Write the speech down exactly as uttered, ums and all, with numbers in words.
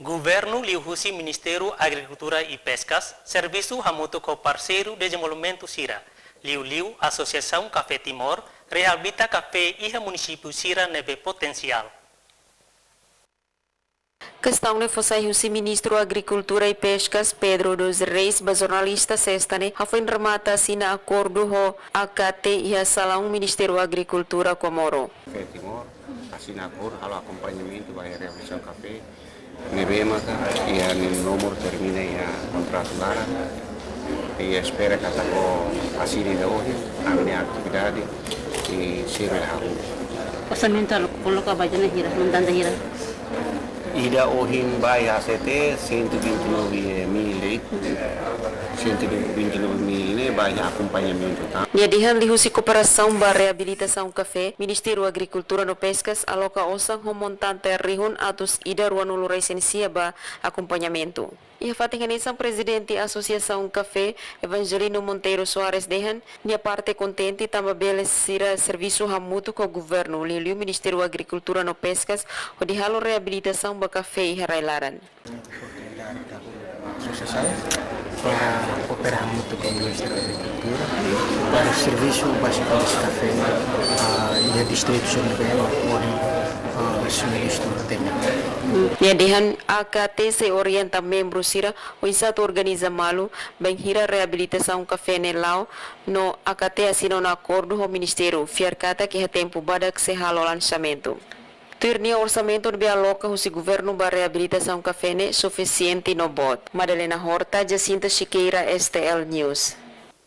Governu liuhusi Ministériu Agrikultura i Peskas servisu hamutuk ho parseiru dezenvolvimentu sira, liuliu Asosiasaun Kafé Timor, reabilita kafé iha munisípiu sira ne'ebé potensiál. Kestaun ne'e fó sai husi Ministru Agrikultura i Peskas, Pedro dos Reis, ba jornalista Sesta ne'e, hafoin remata asina akordu ho A K T iha salaun Ministériu Agrikultura Comoro. Kafé Timor asina akordu halo akompañamentu ba reabilitasaun kafé ne'ebé maka iha nia nomor termina iha kontratu laran. I espera katak ho asina ida ohin, ami-nia atividade sei bele hahú. Orsamentu alo koloka ba jana hira, montante hira? Ida ohin ba iha A C T, cento e vinte e nove mil, cento e vinte e nove mil ne'e ba iha akompañamentu tan. Nia dehan liuhusi kooperasaun ba reabilitasaun kafé, Ministériu Agrikultura no Peskas aloka osan ho montante rihun atus ida ruanulu resin sia ba akompañamentu. Iha fatin hanesan, Prezidente Asosiasaun Kafé, Evangelino Monteiro Soares dehan, nia parte kontente tanba bele sira servisu hamutuk ho governu, liuliu Ministériu Agrikultura no Peskas, hodi halo reabilitasaun ba kafé iha rai-laran. Oportunidade da asosiasaun para koopera hamutuk ho Ministériu Agrikultura para servisu báziku de kafé, ah, iha distritu sira ne'ebé ohin, ah, Señór Ministru hatene. Nia dehan A K T sei orienta membru sira oinsá atu organiza malu, bainhira reabilitasaun kafé ne'e la'o, no A K T asina ona akordu ho ministériu, fiar katak iha tempu badak sei halo lansamentu. Tuir nia, orsamentu ne'ebé aloka husi governu ba reabilitasaun kafé ne'e sufisiente no boot. Madalena Horta, Jacinta Siqueira, S T L News.